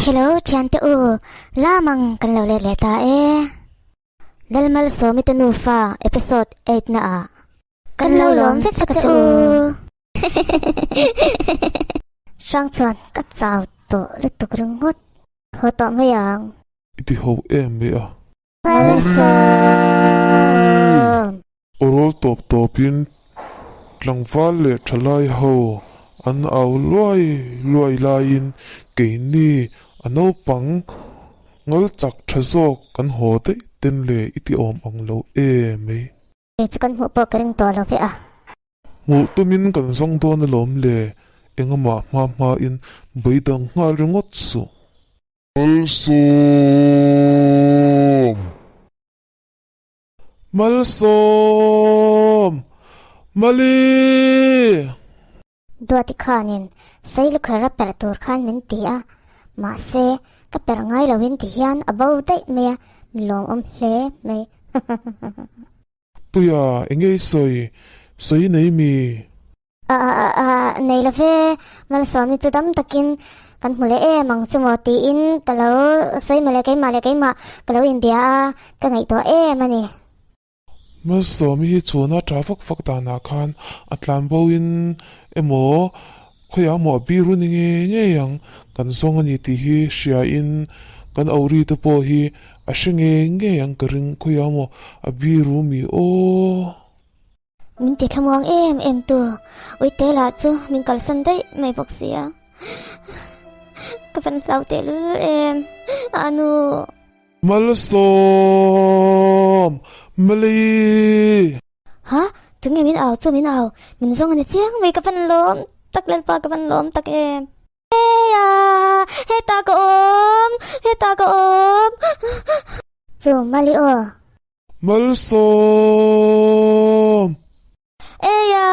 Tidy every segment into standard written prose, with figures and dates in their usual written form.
Hello thiante u, lamang kan lo let leh ta e. Lalmalsawmi te nufa episode 8 na ah kan lo lawm vek vek a che u. Hrang chuan ka chau tawh lutuk ringawt. Haw tawh mai ang. I ti ho em mai a. Malsawm! Awrawl tawp tawpin tlangval leh thalai ho an au luai luai laiin keini a naupang ngal chak tha zawk kan haw daih ten le i ti awm ang lo em mai. Kei chu kan hmuh pawh ka ring tawh lo ve a. Hmuh tumin kan zawng dawn alawm le, engamaah hma hmain beidang nghal ringawt suh. Malsawm! Malsawm! Mali! Duati khanin Sailukhar a perh tur khan min ti a, mahse ka perh ngai loin ti hian a bo daih mai a, min lawmawm hle mai. Puia, enge i sawi? Sawi nei mi? A nei lo ve, Malsawmi chu dam takin kan hmu leh em ang chu maw tiin ka lo sawi mawle keimah leh keimah ka lo inbia a, ka ngaihtuah em a ni. Malsawmi hi chhuna tha vak vak danah khan a tlanbo in emaw khawiah emaw a biru ni ngei ngei ang, kan zawng a ni tih hi hria in kan auri te pawh hi a hre ngei ngei ang ka ring khawiah emaw a biru mi aw. Min ti thlamuang em em tu Uite lah chu min kalsan daih mai bawk sia. Ka van hlau tehlul em anu. Malsawm! Mali! Ha? Tunge min au chu min au? Min zawng a ni chiang mai ka van lawm tak Lalpa ka van lawm tak em. Heia! Heta ka awm! Heta ka awm! Chu Mali aw. Malsawm! Eia!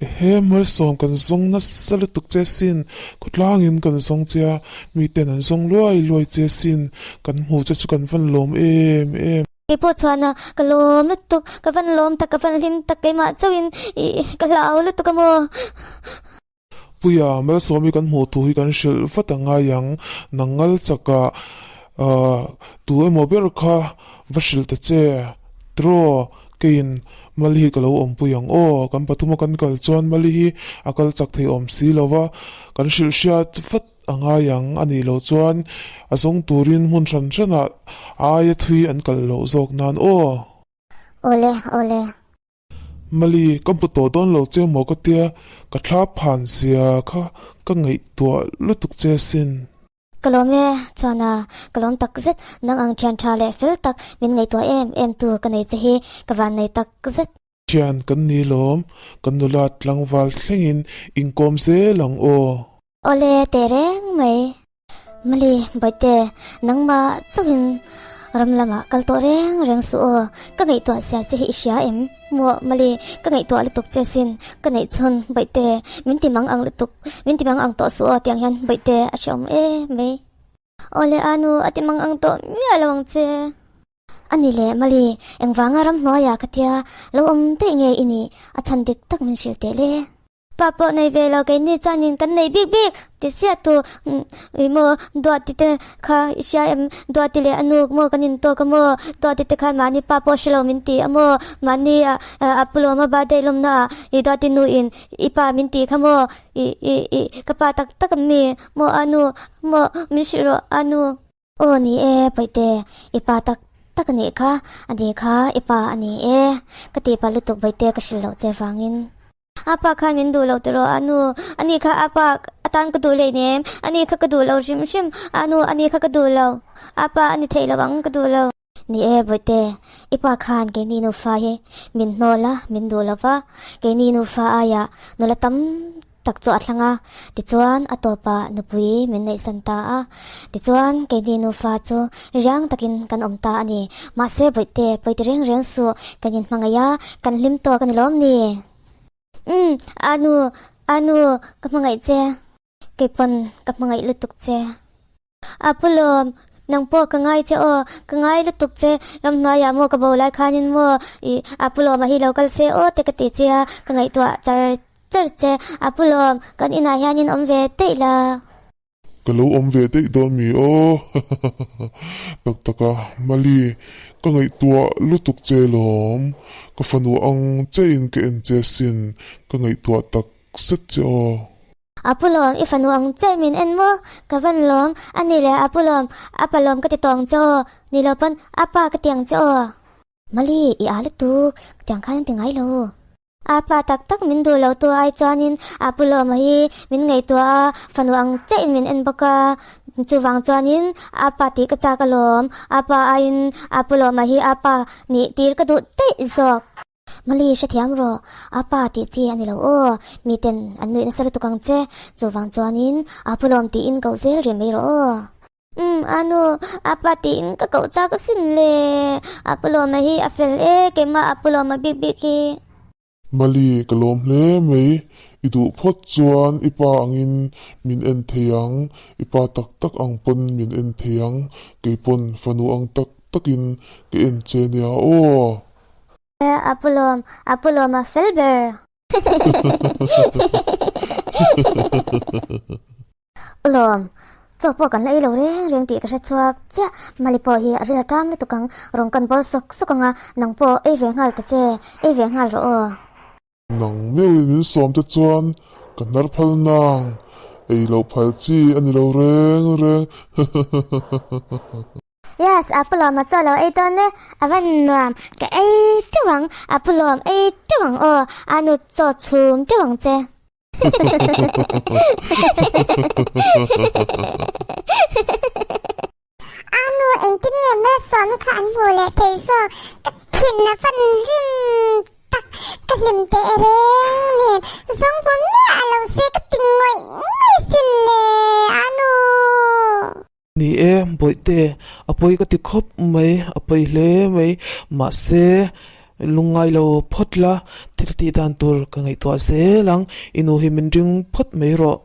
Ehe, Malsawm kan zawng nasa lutuk che sin, khawtlangin kan zawng che a, miten an zawng luai luai che sin, kan hmu che chu kan van lawm em em. Kei pawh chuan a, ka lawm lutuk, ka van lawm tak, ka van hlim tak, keimah chauhin ka hlau lutuk a maw? Puia, Malsawmi kan hmuh thu hi kan hrilh vat a ngai ang, nang ngal chakah tu emaw ber kha va hrilh ta che, tiraw, keiin Mali hi ka lo awmpui ang aw, kan pathuma kan kal chuan Mali hi a kal chak thei awm si lo va, kan hrilh hriat vat a ngai ang a nih loh chuan a zawng turin hmun hran hranah a aia thui an kal loh zawk nan aw. Awle, awle. Mali, ka hmu tawh dawn lo che maw ka tia, ka thla phan zia kha ka ngaihtuah lutuk che sin. Ka lawm e, chuan a, ka lawm tak zet, nang ang thian tha leh fel tak min ngaihtuah em em tu ka nei che hi ka van nei tak zet. Thian kan ni lawm, kan nula tlangval thlengin inkawm zel ang aw. Awle teh reng mai. Mali, Bawihte, nangmah chauhin ram lamah kal tawh reng reng suh aw, ka ngaihtuah zia che hi i hria em? Maw Mali, ka ngaihtuah lutuk che sin, ka neih chhun Bawihte, min ti mang ang lutuk, min ti mang ang tawh suh aw tiang hian Bawihte a hreawm em mai. Awle Anu, a ti mang ang tawh miah lo ang che. A ni leh Mali, engvanga ramhnuaiah ka tia lo awm daih nge i nih, a chhan dik tak min hrilh teh le. Pa pawh nei ve lo keini chuanin kan nei bik bik ti sia tu ih maw Duati te kha i hria em Duati leh a nu maw kan intawk a maw Duati te khan mahni pa pawh hre lo min ti a maw mahni a a pu lawma birthday lawmna ah ih Duati nu in i pa min tih kha maw ih ih ih ka pa tak tak an mi maw a nu maw min hrilh rawh a nu. Aw ni e Pawihte i pa tak tak a nih kha a ni kha i pa a ni e ka tih palh lutuk Bawihte ka hrilh loh che vangin. A pa khan min duh lo tiraw a nu a ni kha a pa atan ka duh leh nem a ni kha ka duh lo hrim hrim a nu a ni kha ka duh lo a pa a ni theih lo ang ka duh lo. Ni e Bawihte i pa khan keini nufa hi min hnawl a min duh lo va keini nufa aiah nula tam tak chu a thlang a, tichuan a tawpah nupui min neihsan ta a, tichuan keini nufa chu riang takin kan awm ta a ni. Mahse Bawihte, pawiti reng reng suh, kan inhmangaih a, kan hlim tawk a ni lawm ni? Umm, Anu, Anu, ka hmangaih che. Kei pawn ka hmangaih lutuk che. A pu lawm, nang pawh ka ngai che aw, ka ngai lutuk che, ramhnuaiah maw ka bo lai khanin maw ih a pu lawma hi lo kal se aw te ka ti che a, ka ngaihtuah char char che, a pu lawm, kan inah hianin awm ve daih la. Ka lo awm ve daih dawn mi aw. Tak tak a, Mali, ka ngaihtuah lutuk che lawm. Ka fanu ang che in ka en che sin, ka ngaihtuah tak zet che aw. A pu lawm, i fanu ang che min en maw? Ka van lawm, a ni le a pu lawm, a pa lawm ka ti tawh ang che aw, ni lo pawn a pa ka ti ang che aw. Mali, i a lutuk, ka ti ang khan an ti ngai lo. A pa tak tak min duh lo tu ai chuanin a pu lawma hi min ngaihtuah a, fanu ang chiahin min en bawk a, chuvang chuanin a pa tih ka chak alawm, a pa aiin a pu lawma hi a pa nih tir ka duh daih zawk. Mali hrethiam rawh, a pa tih chi a ni lo aw, miten an nuih nasa lutuk ang che, chuvang chuanin a pu lawm tiin koh zel rih mai rawh aw. Umm a nu, a pa tiin ka koh chak asin le, a pu lawma hi a fel e, keimah a pu lawma bik bik hi. Mali, ka lawm hle mai, i duh phawt chuan i pa angin min en thei ang, i pa tak tak ang pawn min en thei ang, kei pawn fanu ang tak takin ka en che nia aw. A pu lawm, a pu lawma fel ber. Ulawm, chaw pawh kan la ei lo reng reng tih ka hre chhuak chiah. Mali pawh hi a ril a ṭam lutuk ang, rawn kan bawl sawk sawk ang a, nang pawh ei ve nghal ta che, ei ve nghal rawh aw. Nang meuhin min sawm te chuan ka hnar phal nang, ei loh phal chi a ni lo reng reng. Yes, a pu lawm a chaw lo ei dawn e, a van nuam, ka ei teuh ang, a pu lawm ei teuh ang aw, a nu chaw chhum teuh ang che. A nu engtin nge Malsawmi kha an hmuh leh thei zawk, ka thin a van rim tak, ka hlim teh reng nen, zawng hmu miah lo se ka ti ngawih ngawih sin le, a nu. Ni e, Bawihte, a pawi ka ti khawp mai, a pawi hle mai. Mahse, lungngai lo phawt la, thil tih dan tur ka ngaihtuah zel ang, i nu hi min ring phawt mai rawh.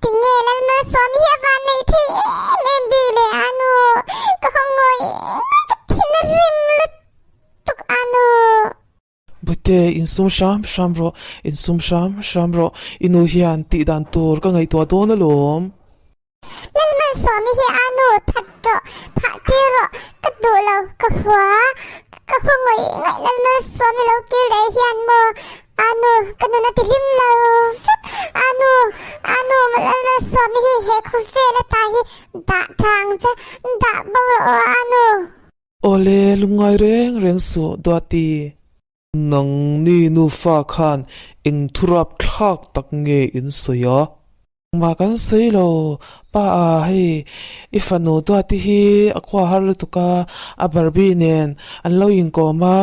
Tinge Lalmalsawmi hi a van nei thei em em bik leh a nu, ka haw ngawih ngawih ka thin a rim lutuk a nu. Bute, insum hram hram rawh, insum hram hram rawh, i nu hian tih dan tur ka ngaihtuah dawn alawm. Lalmalsawmi hi a nu that rawh, thah tir rawh, ka duh lo, ka hua, ka haw ngawih ngawih Lalmalsawmi lo kir leh hian maw, a nu ka nun a ti hlim lo vek, a nu, a nu Lalmalsawmi hi he khawvel ata hi dah tha ang che, dah bo rawh aw a nu. Awle, lungngai reng reng suh, Duati. Nangni nufa khan eng thurap thlak tak nge in sawi a? Engmah kan sawi lo, pa a, hei i fanu Duati hi a khua har lutuk a, a Barbie nen an lo inkawm a,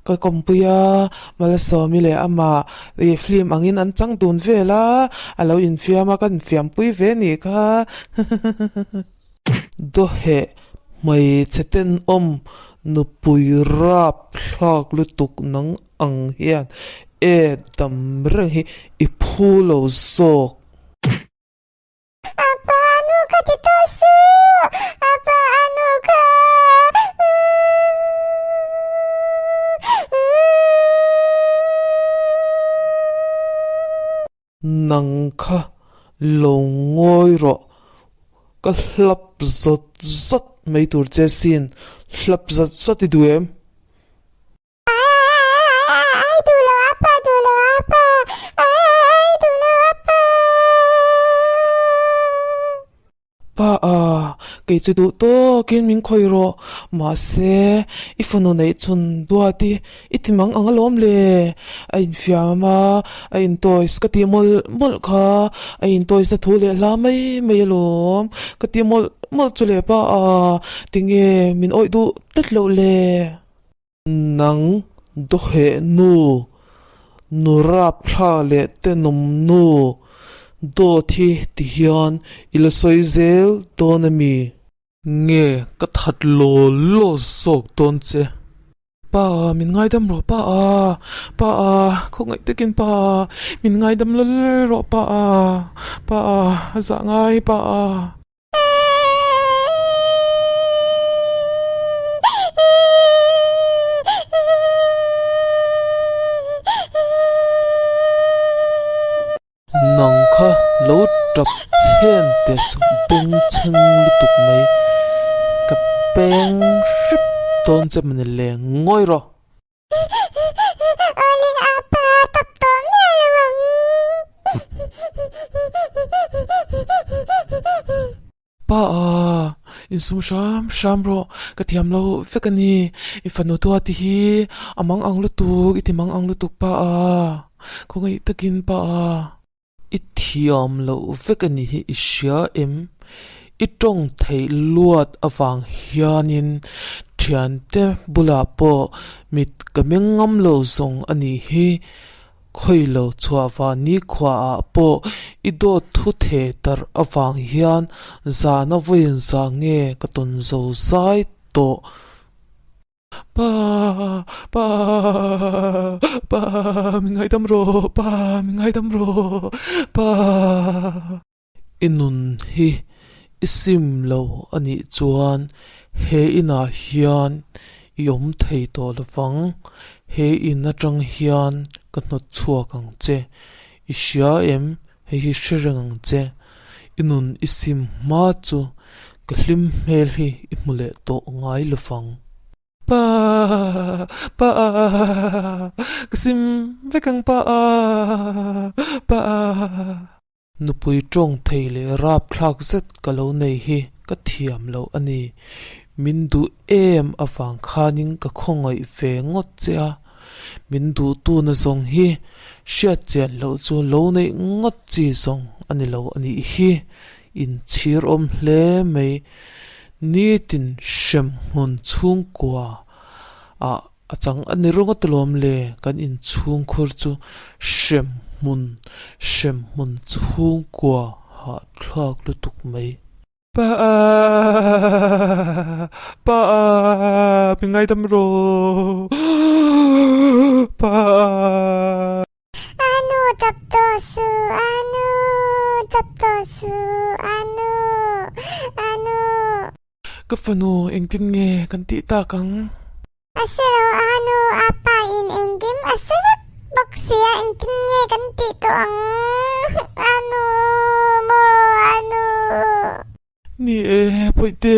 ka kawmpui a, Malsawmi leh amah i film angin an chang dun vel a, a lo infiam a, ka infiampui ve nih kha. Dawheh hmeichhe tenawm nupui rap thlak lutuk nang ang hian e dam reng hi i phu lo zawk. Apa anu ka ti tawh suh, apa anu ka. Nang kha lo ngawi rawh, ka hlap zawt zawt mai tur che sin, hlap zawt zawt i duh em? Ai duh lo apa, duh lo apa, ai duh lo apa. Pa a, kei chu duh tawkin min khawih rawh, mahse i fanu neih chhun duat i i ti mang ang alawm le, a infiam a, a intoys ka tih mawlh mawlh kha, a intoys na thu leh hla mai mai alawm ka tih mawlh mawlh chu le pa a, tinge min awih duh tlat loh le. Nang dawheh nu, nu rapthla leh tenawm nu, dawt hi ti hian i la sawi zel dawn a mi? Nge ka that law law zawk dawn che? Pa, min ngaidam rawh pa a, pa a, khawngaih takin pa a, min ngaidam lal rawh pa a, pa a, zah ngai pa a. Nang kha lo tap chhen teh suh bengchheng lutuk mai. Ka peng hrep dawn che mawni le ngawi rawh. Awle apa tap tawh miah lo ang. Pa a, insum hram hram rawh, ka thiam lo vek a ni, i fanu tuati hi a mang ang lutuk, i ti mang ang lutuk pa a, khawngaih takin pa a. I thiam loh vek a ni hi i hria em? I tawng theih luat avang hianin thiante bulah pawh mit ka meng ngam lo zawng a nih hi. Khawi lo chhuah vah nikhua ah pawh i dawt thu theh tarh avang hian zahna vawiin zah nge ka tawn zo zai tawh. Pa, pa, pa, min ngaidam rawh, pa, min ngaidam rawh, pa. I nun hi i sim lo a nih chuan he inah hian i awm thei tawh lovang, he in atang hian ka hnawt chhuak ang che. I hria em? Hei hi hre reng ang che. I nun i sim hma chu ka hlim hmel hi i hmu leh tawh ngai lovang. Pa, pa, ka sim vek ang pa, pa. Nupui tawng thei leh rapthlak zet ka lo nei hi ka thiam loh a ni. Min duh em avang khanin ka khawngaih ve ngawt che a. Min duhtuna zawng hi hriat chian loh chu lo neih ngawt chi zawng a ni lo a nih hi. Inchhir awm hle mai. Nitin hremhmun chhungkua ah a chang a ni ringawt alawm le, kan inchhungkhur chu hremhmun hremhmun chhungkua hahthlak lutuk mai. Pa pa min ngaidam rawh pa. Anu tap tawh suh anu tap tawh suh anu anu. Ka fanu engtin nge kan tih tak ang? A hre lo anu apa in engkim a hre vek bawk sia engtin nge kan tih tawh ang anu maw anu. Ni e Bawihte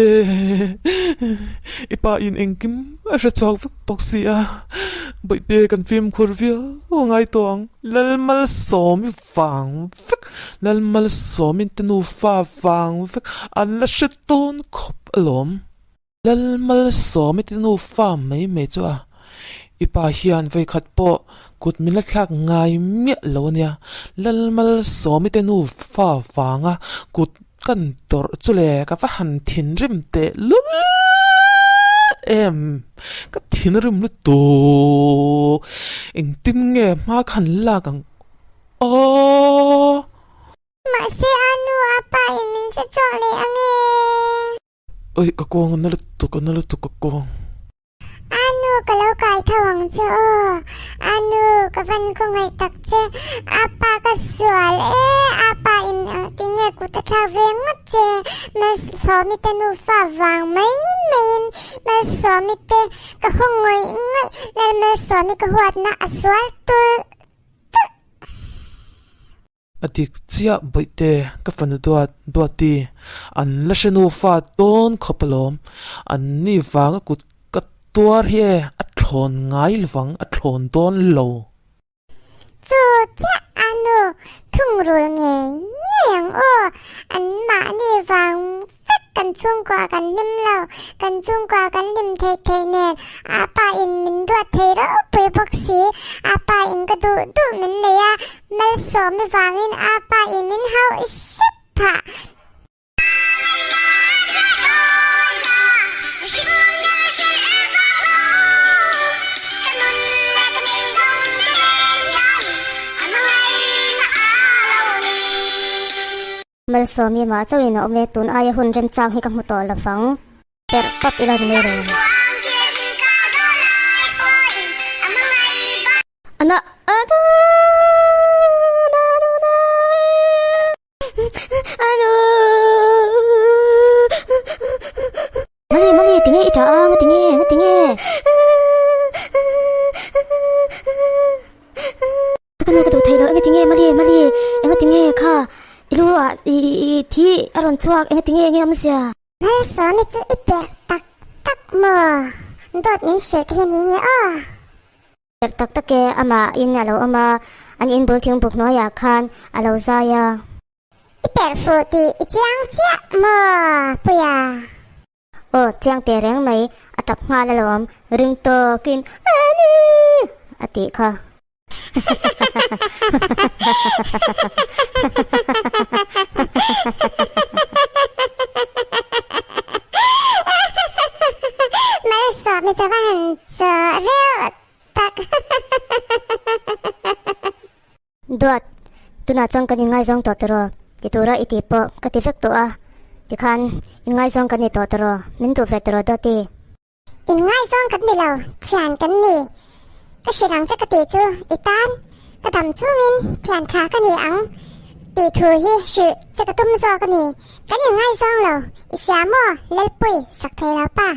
i pa in engkim a hre chhuak vek bawk sia Bawihte kan fimkhur viau a ngai tawh ang Lalmalsawmi vang vek Lalmalsawmin te nufa vang vek an la hre tawn khawp alawm. Lalmalsawmi te nufa mai mai chu a, i pa hian vawikhat pawh kut min la thlak ngai miah lo a nia. Lalmalsawmi te nufa vanga kut kan tawrh chu le ka va han thinrim teh lul em, ka thinrim lutuk, engtin nge hma kha han lak ang aw. Mahse a nu a pa in min hre chhuak leh ange. Oi ka kawng a na lutuk a na lutuk ka kawng. A nu ka lo kai tho ang che aw. A nu ka van khawngaih tak che. A pa ka sual e a pa in tinge kut a thlak ve ngawt che. Malsawmi te nufa vang mai maiin Malsawmi te ka haw ngawih ngawih Lalmalsawmi ka huatna a sual tulh tulh. A dik chiah bawihte ka fanu duat duati an la hre nufa dawn khawp alawm an ni vanga kut ka tuar hi e a thlawn ngai lovang a thlawn dawn lo. Chu chiah a nu thungrul ngei ngei ang aw an mahni vang vek kan chhungkua kan hlim lo, kan chhungkua kan hlim theih theih nen a pa in min duat thei ropui bawk si, a pa in ka duh duh min nei a, malsawmi vangin a pa in min hauh hrep phah. Malsawmi mah chauhin a awm e, tun aia hun remchang hi ka hmu tawh lo vang. Perh pap ila ni mai reng. Ana ana ana ana ana Mali mali tinge i tah a ngatinge ngatinge Ka nu ka duh thei lo engatinge mali mali engatinge kha. I i thi a rawn chhuak eng tinge enge awmzia? Malsawmi chu i perh tak tak maw? Dawt min hrilh te hi ni nge aw? Perh tak tak e, amah in a lo awm a, an in bul thingbuk hnuaiah khan a lo zai a. I perh fuh tih i chiang chiah maw Puia? Aw, chiang teh reng mai, a tap nghal alawm, ring tawkin Annie! a tih kha. Malsawmi chu va han chaw reuh tak. Duat, tunah chuan kan inngaizawng tawh tiraw? Ti tura i tih pawh ka ti vek tawh a, tikhan inngaizawng kan ni tawh tiraw? Min duh ve tiraw Duati? Inngaizawng kan ni lo, thian kan ni. Ka hrilh ang che ka tih chu i tan ka dam chungin thian tha ka ni ang tih thu hi hrilh che ka tum zawk a ni. Kan inngaizawng lo, i hria maw Lalpui sak thei lo pa?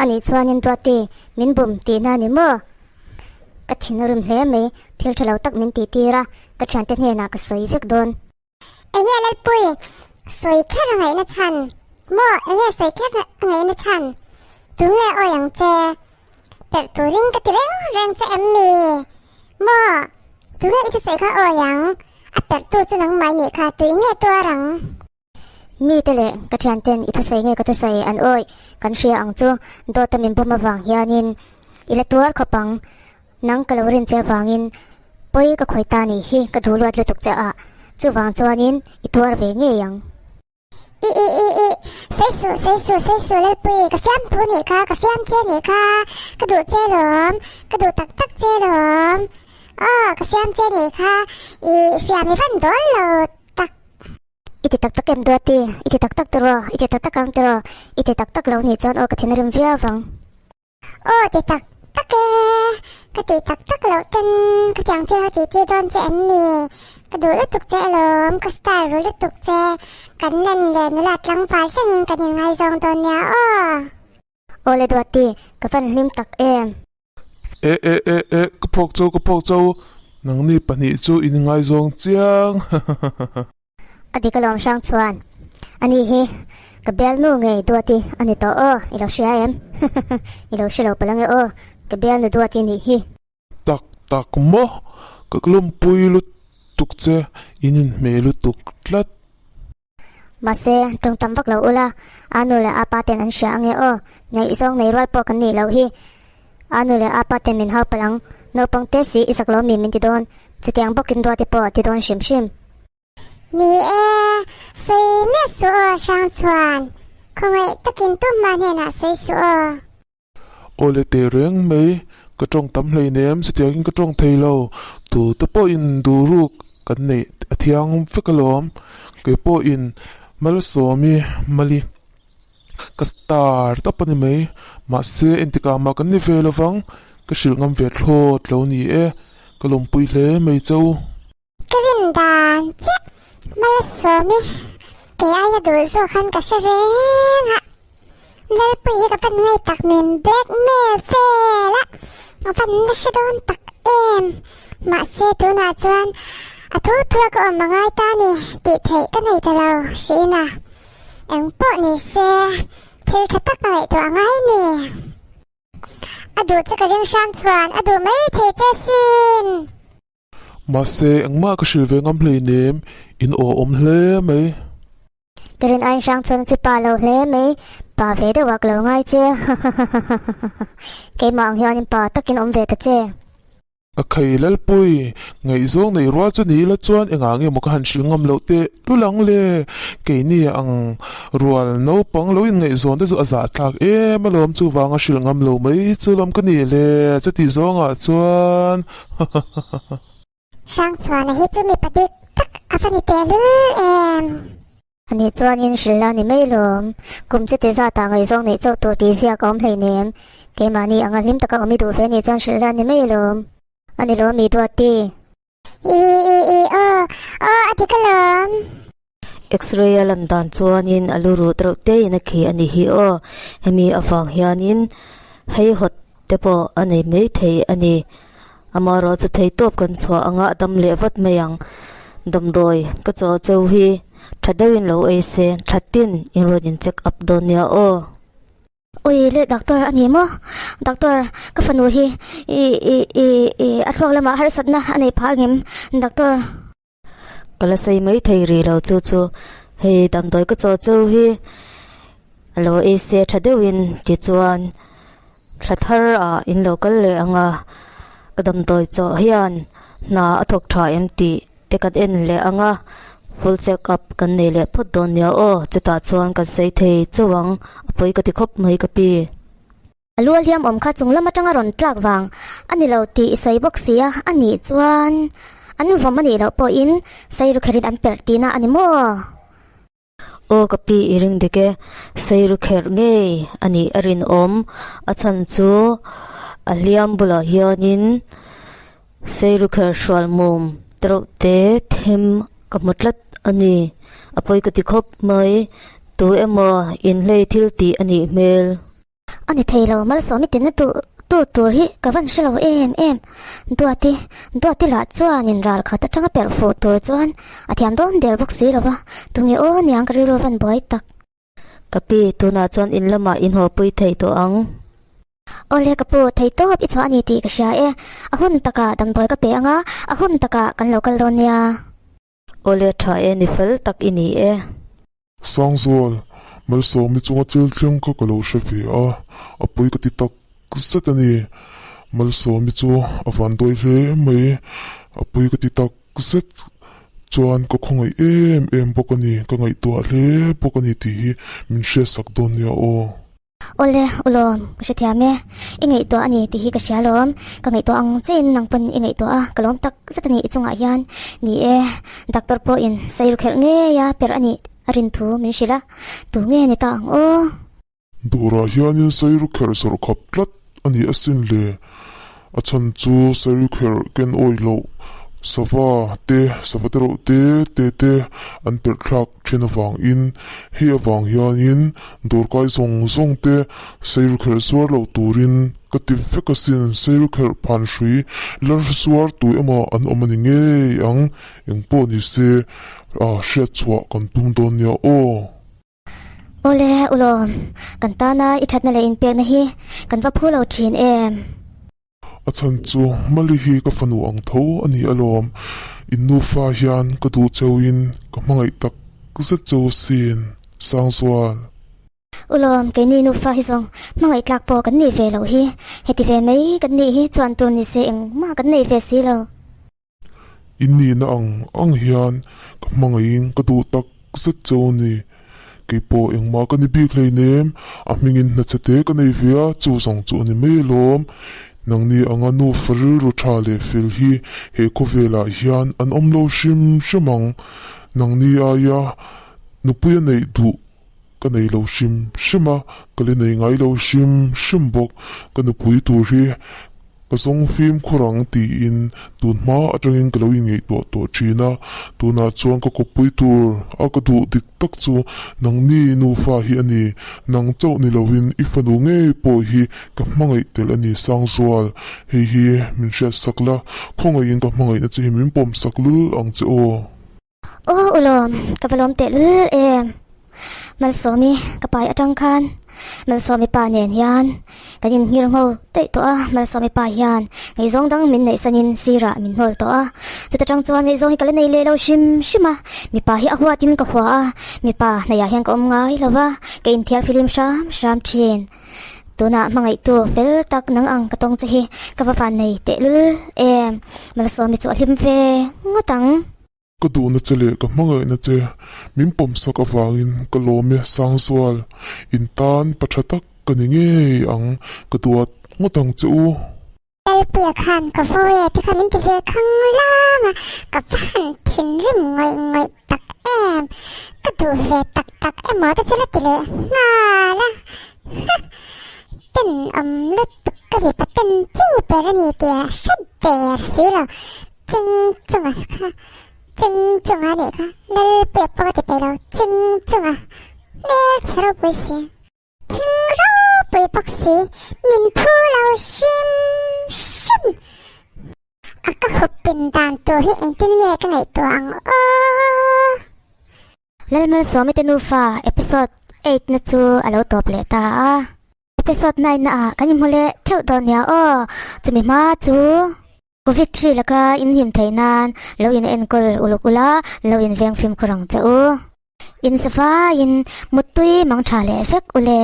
Anih chuanin Duati min bum tihna a ni maw? Ka thin a rim hle mai, thil tha lo tak min tih tir a, ka thiante hnenah ka sawi vek dawn. Enge Lalpui, sawi kher a ngaihna chhan maw? Enge sawi kher a ngaihna chhan? Tunge awi ang che? Perh turin ka ti reng reng che em mi? Maw? Tunge i thusawi kha awi ang? A perhtu chu nangmah i nih kha, tui nge tuar ang? Mite leh ka thianten i thusawi nge ka thusawi an awih kan hria ang chu dawta min bawm avang hianin i la tuar khawp ang, nang ka lo rin che avangin pawi ka khawi ta nih hi ka duh luat lutuk che a, chuvang chuanin i tuar ve ngei ang. I i i i, sawi suh sawi suh sawi suh Lalpui, ka fiamthu nih kha, ka fiam che nih kha, ka duh che lawm, ka duh tak tak che lawm, aw ka fiam che nih kha, i fiam i van dawn lo tak. I ti tak tak em Duati? I ti tak tak tiraw? I ti tak tak ang tiraw? I ti tak tak lo nih chuan aw ka thin a rim viau vang. Aw ti tak tak e, ka ti tak tak loh ten ka tiang thil kha tih tir dawn che em ni? Ka duh lutuk che alawm, ka star ru lutuk che, kan len leh nula tlangval thlengin kan inngaizawng dawn nia aw. Aw le Duati, ka van hlim tak em? E e e e, ka phawk cho ka phawk cho, nangni pahnih chu in ngaizawng chiang hahahaha. A dik alawm hrang chuan, ani hi ka bialnu ngei Duati a ni tawh aw, i lo hria em? Hahaha, i lo hre lo palh ange aw, ka bialnu Duati nih hi. Tak tak maw, ka lawmpui lutuk che, in inhmeh lutuk tlat. Mahse, tawng tam vak lo ula, a nu leh a pa ten an hria ange aw, ngaihzawng nei rual pawh kan nih loh hi. A nu leh a pa ten min hau palh ang, naupang te si i sak lo mi min ti dawn, chutiang bawkin Duati pawh a ti dawn hrim hrim. Ni e, sawi miah suh aw Hrangchhuan, khawngaih takin tumah hnenah sawi suh aw. Awle teh reng mai, ka tawng tam hleinem, chutiangin ka tawng thei lo, tute pawhin duhruk kan neih a thiang vek alawm, kei pawhin Malsawmi Mali ka star tap a ni mai, mahse entikah mah kan ni ve lovang, ka hrilh ngam ve thlawt lo ni e, ka lawmpui hle mai che u. Ka rin dan chiah Malsawmi kei aia duh zawk khan ka hre reng a, Lalpui hi ka van ngei tak min blackmail vel a, a van la hre dawn tak em. Mahse tunah chuan a thu thu a ka awm a ngai ta ni tih theih ka nei ta lo hriin a, engpawh ni se thil tha tak ka ngaihtuah a ngai ni. A duh che ka ring hram chuan a duh mai thei che sin. Mahse, engmah ka hrilh ve ngam hleinem, in aw awm hle mai. Ka rin ain hrang chuan chu pa lo hle mai, pa ve deuh ah ka lo ngai che, hahahahaha. Keimah ang hianin pa takin awm ve ta che. A khai Lalpui, ngaihzawng nei rual chu ni ila chuan engah nge maw ka han hrilh ngam loh teh lul ang le, keini ang rual naupang lo inngaihzawn te chu a zahthlak em alawm chuvanga hrilh ngam lo mai chu lawm ka nih le, chutih zawngah chuan. Hrangchhuana hi chu mipa dik tak a va ni tehlul em? Ani chuanin hrilh la ni mai lawm. Kum chu ti zatah ngaihzawng neih chauh tur tih ziak a awm hleinem. Keimahni anga hlim taka awm i duh ve nih chuan hrilh la ni mai lawm. A ni lawm i Duati. I i i aw aw a dik alawm. X-ray a lan dan chuanin a lu rut reuh te in a khi a ni hi aw. Hemi avang hianin hei hawt te pawh a nei mai thei a ni. Amaherawhchu thei tawp kan chhuah anga a dam leh vat mai ang. Damdawi ka chaw cheu hi. Tha deuhin lo ei se, tha tin in rawn in check up dawn nia aw. Ui le doctor a ni maw? Doctor, ka fanu hi i i i i a thluak lamah harsatna a nei phah angem doctor? Ka la sawi mai thei rih lo chu chu hei damdawi ka chaw cheu hi a lo ei se tha deuhin tichuan thla thar ah in lo kal leh ang a, ka damdawi chaw hian hna a thawk tha em tih te kan en leh ang a, full check up kan nei leh phawt dawn nia aw chutah chuan kan sawi thei chauh ang a pawi ka ti khawp mai ka pi. A lu a hliam awm kha chung lam atanga rawn tlak vang a ni lo tih i sawi bawk si a, a nih chuan an vawm a nih loh pawhin sairu kherin an perh tihna a ni maw? Aw ka pi i ring dik e, sairu kherh ngei a nih a rinawm, a chhan chu a hliam bulah hianin sairu kherh hrual mum te reuh te them ka hmu tlat a ni, a pawi ka ti khawp mai, tu emaw inhlei thil tih a nih hmel. A ni thei lo, Malsawmi tinna tu tu tur hi ka van hre lo em em. Duati, Duati lah chuanin ral khat atanga perh fuh tur chuan a thiam dawn der bawk si lo va, tunge aw niang ka rilru van buai tak. Ka pi, tunah chuan in lamah in haw pui thei tawh ang. Awle ka pu, thei tawp i chhuah a ni tih ka hria e. A hun takah damdawi ka pe ang a, a hun takah kan lo kal dawn nia. Awle tha e, ni fel tak i ni e. Sangzual, Malsawmi chunga thil thleng kha ka lo hre ve a, a pawi ka ti tak zet a ni. Malsawmi chu a van dawi hle mai, a pawi ka ti tak zet chuan ka khawngaih em em bawk a ni, ka ngaihtuah hle bawk a ni tih hi min hriatsak dawn nia aw. Awle, ulawm, ka hrethiam e. I ngaihtuah a ni tih hi ka hria lawm. Ka ngaihtuah ang chein nang pawn i ngaihtuah a, ka lawm tak zet a ni i chungah hian. Ni e, doctor pawhin sairu kherh ngei a perh a nih a rin thu min hrilh a, tu nge ni ta ang aw? Dawrah hianin sairu kherh zawrh khap tlat a ni asin le. A chhan chu sairu kherh ken awih loh sava te, sava te reuh te te te an perh thlak thin avangin hei avang hianin dawrkai zawng zawng te sairu kherh zuar loh turin ka ti vek asin. Sairu kherh phan hrui lar zuar tu emaw an awm a ni ngei ang, engpawh ni se hriat chhuah kan tum dawn nia aw. Awle ulawm, kan tana i thatna leh inpekna hi kan va phu lo thin em? A chhan chu Mali hi ka fanu ang tho a ni alawm, in nufa hian ka duh cheuhin ka hmangaih tak zet cheu asin, Sangzual. Ulawm, keini nufa hi zawng hmangaih tlak pawh kan nih ve loh hi, heti ve mai kan nih hi chuan tur ni se engmah kan nei ve si lo. In nihna ang ang hian ka hmangaihin ka duh tak zet cheu a ni. Keipawh engmah ka ni bik hleinem, a hmingin hnache te ka nei ve a, chu zawng chu a ni mai alawm. Nangni anga nufa rilru tha leh fel hi he khawvelah hian an awm lo hrim hrim ang. Nangni aia nupui a neih duh ka nei lo hrim hrim a, ka la nei ngai lo hrim hrim bawk. Ka nupui tur hi Ka zawng fimkhur ang tiin tun hma atangin ka lo inngaihtuah tawh thin a, tunah chuan ka kawppui tur a ka duh dik tak chu nangni nufa hi a ni, nang chauh ni lovin i fanu ngei pawh hi ka hmangaih tel a ni Sangzual, hei hi min hriatsak la, khawngaihin ka hmangaihna che hi min pawmsak lul ang che aw. Aw ulawm, ka va lawm teh lul em. Malsawmi ka pai atang khan Malsawmi pa nen hian kan inhngir ngho daih tawh a, Malsawmi pa hian ngaihzawng dang min neihsanin sirah min hnawl tawh a, chuta tang chuan ngaihzawng hi ka la nei leh lo hrim hrim a, mipa hi a huatin ka hua a, mipa hnaiah hian ka awm ngai lo va, ka inthiar filim hram hram thin. Tunah hmangaihtu fel tak nang ang ka tawng che hi ka va van nei tehlul em, Malsawmi chu a hlim ve ngawt ang. Ka duhna che leh ka hmangaihna che min pawmsak avangin ka lawm e Sangzual, in tan pa tha tak ka ni ngei ang, ka duat ngawt ang che u. Lalpuia khan ka vawi e tikha min ti ve khang lang a, ka va han thinrim ngawih ngawih tak em, ka duh ve tak tak emaw te chu la ti leh nghal a, ha tenawm lutuk ka mipa ten chi ber a ni tih a hre der si lo. Cheng chunga kha cheng chunga nih kha Lalpuia pawh ka ti peih lo cheng chunga hmel chhe ropui si thing ropui bawk si min phu lo hrim hrim a ka hup pin dan tur hi engtin nge ka ngaihtuah ang aw. Lalmalsawmi te nufa episode 8 na chu a lo tawp leh ta a. Episode 9 na ah kan inhmu leh theuh dawn nia aw. Chumi hma chu Covid hri laka in him theih nan lo in enkawl uluk ula, lo in veng fimkhur ang che u. In safaiin muttui mang tha leh vek ule.